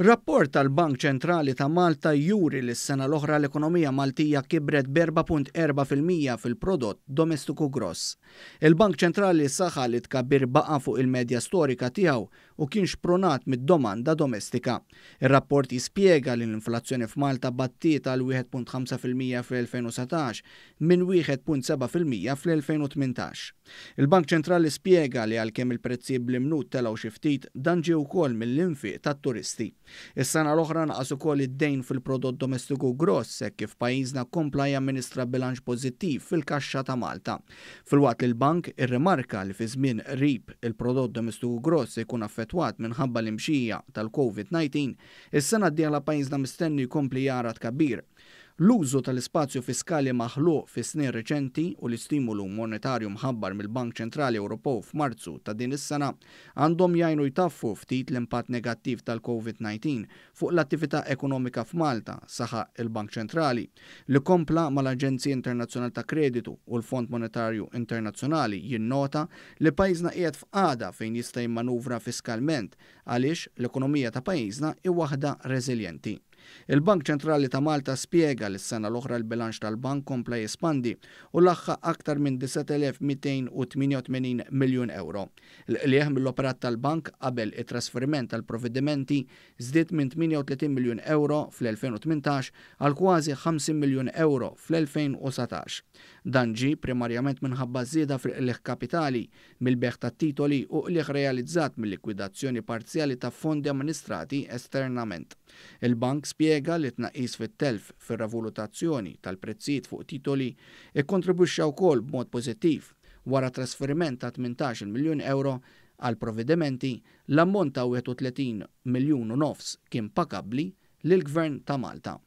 Rapport tal-Bank Ċentrali ta' Malta juri li s-sena l-oħra l-ekonomija Maltija kibret b'4.4% fil-prodott domestiku gross. Il-Bank Ċentrali saħaq li t-tkabbir baqa' fuq il-medja storika tiegħu u kien xprunat mid-domanda domestika. Ir-rapport jispjega li l-inflazzjoni f'Malta battiet għal 1.5% fl-2019 minn 1.7% fl-2018. Il-Bank Ċentrali spjega li għalkemm il-prezzijiet bl-imnut telgħu xi ftit, dan ġie wkoll mill-infiq tat-turisti. Is-sena l-oħra naqas ukoll id-dejn fil-prodott domestiku gross hekk kif pajjiżna kompla jamministra bilanċ pożittiv fil-kaxxa ta' Malta. Filwaqt li l-Bank irrimarka li fi żmien qrib il-prodott domestiku gross se jkun affettwat minħabba l-imxija tal-Covid 19, is-sena d-dieħla pajjiżna mistenni jkompli jara tkabbir. L-użu tal-ispazju fiskali maħluq fis-snin riċenti u l-istimulu monetarju mħabbar mill-Bank Ċentrali Ewropew f'Marzu ta' din is-sena għandhom jgħinu jtaffu ftit l-impatt negattiv tal-Covid 19 fuq l-attività ekonomika f'Malta, saħaq il-Bank Ċentrali, li kompla mal-Aġenzija Internazzjonali ta' Kreditu u l-Fond Monetarju Internazzjonali jinnota li pajjiżna qiegħed f'qagħda fejn jista' jimmanuvra fiskalment għaliex l-ekonomija ta' pajjiżna hi waħda reżiljenti. Il-Bank Ċentrali ta' Malta spjega li s-sena l-oħra l-bilanċ tal-bank kompla jespandi u laħaq aktar minn 9,288 miljun ewro. Il-qligħ mill-operat tal-bank qabel it-trasferiment tal-provvedimenti żdied minn 38 miljun ewro fl-2018 għal kważi 50 miljun ewro fl-2019. Dan ġie primarjament minħabba żieda fil-qligħ kapitali mill-bejgħ tat-titoli u qligħ realizzat mill-likwidazzjoni parzjali ta' fondi amministrati esternament. Il-bank spjega li tnaqqis fit-telf fir-rivalutazzjoni tal-prezzijiet fuq titoli ikkontribwixxa wkoll b'mod pożittiv. Wara trasferiment ta' 18 miljun ewro għal provvedimenti, l-ammont ta' 31 miljun u nofs kien pagabbli lill-Gvern ta' Malta.